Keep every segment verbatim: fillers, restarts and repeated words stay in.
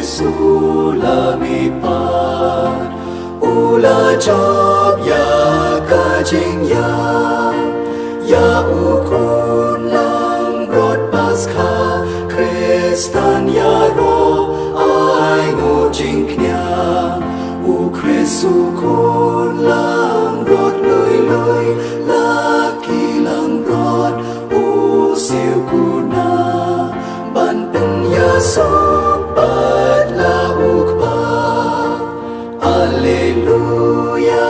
Sula mi pat u la jop ïa ka jingïap ïa u khun langbrot Paskha. Khristan ïaroh ai nguh jingkñia, u Khrist u khun langbrot lui lui, la ki langbrot u siew kuna ban pynïasoh pat la u Kpa. Alleluia.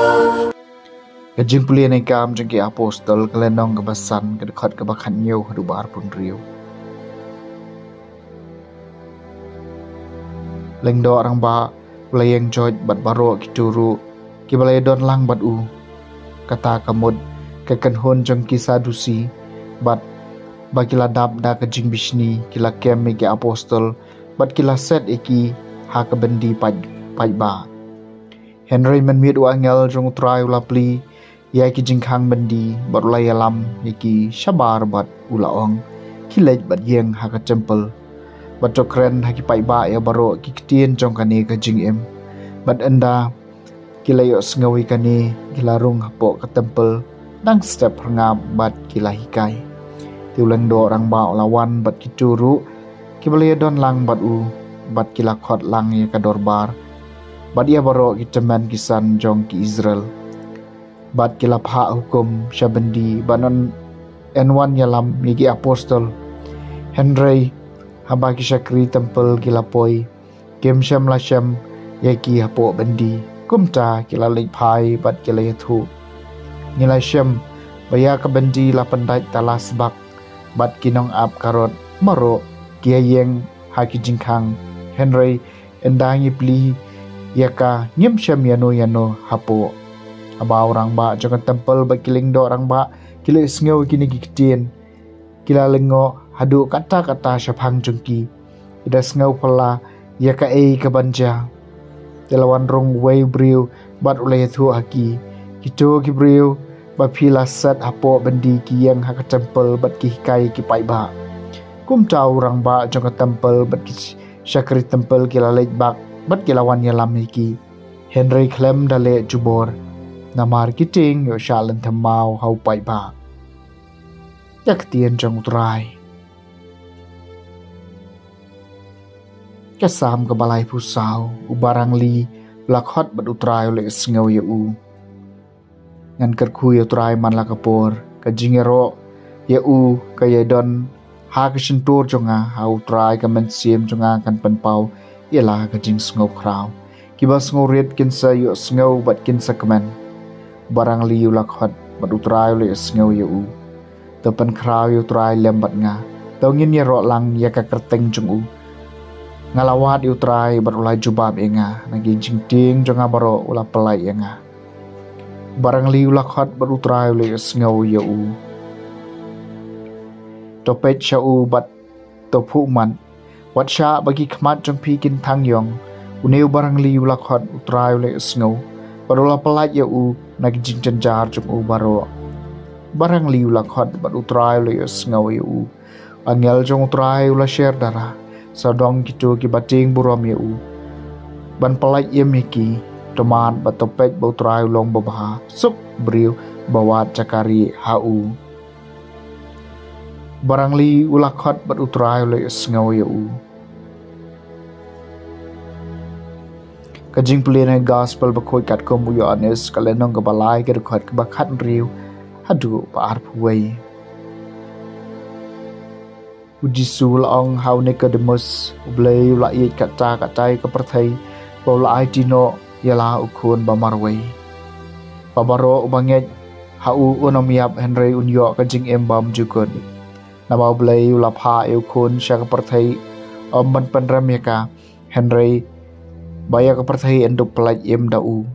Ka jingpule na i Kam jong ki Apostol, ka lynnong kaba san, ka dkhot kaba khathynñiew haduh ba arphew hynriew. Lyngdoh rangbah u la ïeng joit bad baroh kito ruh kiba la ïadon lang bad u. Kata ka mut ka kynhun jong ki Sadusi, bad ba ki la dap da ka jingbishni, ki la kem ïa ki Apostol bad ki la set ïa ki ha ka byndi paid, paidbah. Hynrei mynmiet u angel jong U Trai u la plie ïa ki jingkhang byndi bad u la ïalam ïa ki shabar bad u la ong, ki leit bad ïeng ha ka templ bad to kren ha ki paidbah ïa baroh ki ktien jong kane ka jingim. Bad ynda ki la ïohsngew ïa kane, ki la rung hapoh ka templ dang step rngap bad ki la hikai. Te u lyngdoh rangbah u la wan bad kito ruh kiba la ïadon lang bad u, bad ki la khot lang ïa ka dorbar bad ïa baroh ki tymmen ki san jong ki Israel. Bad ki la phah hukum sha byndi ban yn wan ïalam ïa ki Apostol. Hynrei haba ki shakri templ ki la poi, kim shym la shem ïa ki hapoh byndi. Kumta ki la leit phai bad ki la ïathuh, ngi la shem ba ïa ka byndi la pyndait tala sbak bad ki nongap karot, baroh ki ïeng ha ki jingkhang. Hynrei ynda ngi plie ïa ka, ngim shem ïano ïano hapoh. Haba u rangbah jong ka templ bad ki lyngdoh rangbah ki la ïohsngew ïa kine ki ktien, ki la lyngngoh haduh katta katta shaphang jong ki. Ki da sngew phylla ïa kaei kaban jia. Te la wan rung uwei u briew bad u la ïathuh ha ki, kito ki briew ba phi la set hapoh byndi ki ïeng ha ka templ bad ki hikai ïa ki paidbah. Kumta u rangbah jong ka templ bad ki shakri templ ki la leit bak bad ki la wan ïalam ïa ki. Hynrei khlem da leh jubor, namar ki tieng ïoh shah lynthem maw ha u paidbah. Ka ktien jong U Trai. Ka Salm kaba laiphew saw. U barangli u la khot bad U Trai u la ïohsngew ïa u. Ngan kyrkhu ïa U Trai man la ka por, ka jingïaroh ïa u ka ïadon ha ka shyntur jong nga. Ha U Trai ka mynsiem jong nga kan pynpaw ïa la ka jingsngewkhraw. Kiba sngewrit kin sa ïohsngew bad kin sa kmen. U barangli u la khot bad U Trai u la ïohsngew ïa u. To pynkhraw ïa U Trai lem bad nga, to ngin ïaroh lang ïa ka kyrteng jong u. Nga la wad ïa U Trai bad u la jubab ïa nga, na ki jingtieng jong nga baroh u la pyllait ïa nga. U barangli u la khot bad U Trai u la ïohsngew ïa u. To peit sha u bad to phuh ummat. Wat shah ba ki khmat jong phi kin thang ïong. Une u barangli u la khot, U Trai u la ïohsngew bad u la pyllait ïa u na ki jingjynjar jong u baroh. U barangli u la khot bad U Trai u la ïohsngew ïa u. Angel jong U Trai u la sher dara. Sawdong kito kiba tieng burom ïa u, ban pyllait im ïa ki. To mad bad to peit ba U Trai u long babha. Suk briew ba wad jaka rieh ha u. U barangli u la khot bad U Trai u la ïohsngew ïa u. Ka jingpule na ka Gospel bakhuid katkum u Ïoannis, ka lynnong kaba lai, ka dkhot kaba khathynriew haduh ba arphew wei. U Jisu u la ong ha u Nikodemus, U Blei u la ïeit katta katta ïa ka pyrthei ba u la aiti noh ïa la u khun ba marwei. Ba baroh uba ngeit ha u un ym ïap, hynrei un ïoh ka jingim bymjukut. Naba U Blei u la phah ïa u khun sha ka pyrthei, ym ban pynrem ïa ka, hynrei ba ïa ka pyrthei yn dup pyllait im da u.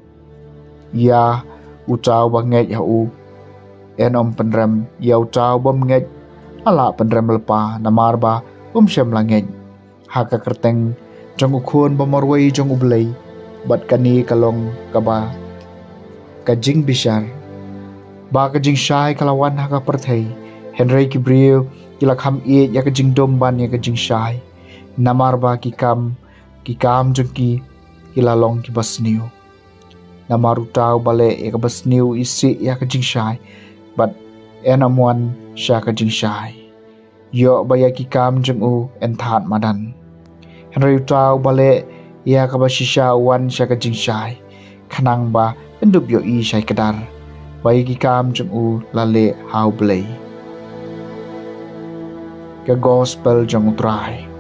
Ïa uta uba ngeit ha u yn ym pynrem, ïa uta u bym ngeit la lah pynrem lypa, namar ba um shym la ngeit ha ka kyrteng jong u Khun ba marwei jong U Blei. Bad kane ka long kaba ka jingbishar, ba ka jingshai ka la wan ha ka pyrthei, hynrei ki briew ki la kham ïeit ïa ka jingdum ban ïa ka jingshai. Namar ba ki kam Ki kam jong ki ki la long kiba sniew. Namar uta uba leh ïa kaba sniew u isih ïa ka jingshai, bad yn ym wan sha ka jingshai. Ïoh ba ïa ki kam jong u yn thad madan. Hynrei uta uba leh ïa kaba shisha u wan sha ka jingshai, khnang ba yn dup ïohi shai kdar ba ïa ki kam jong u la leh ha U Blei. Ka Gospel jong U Trai.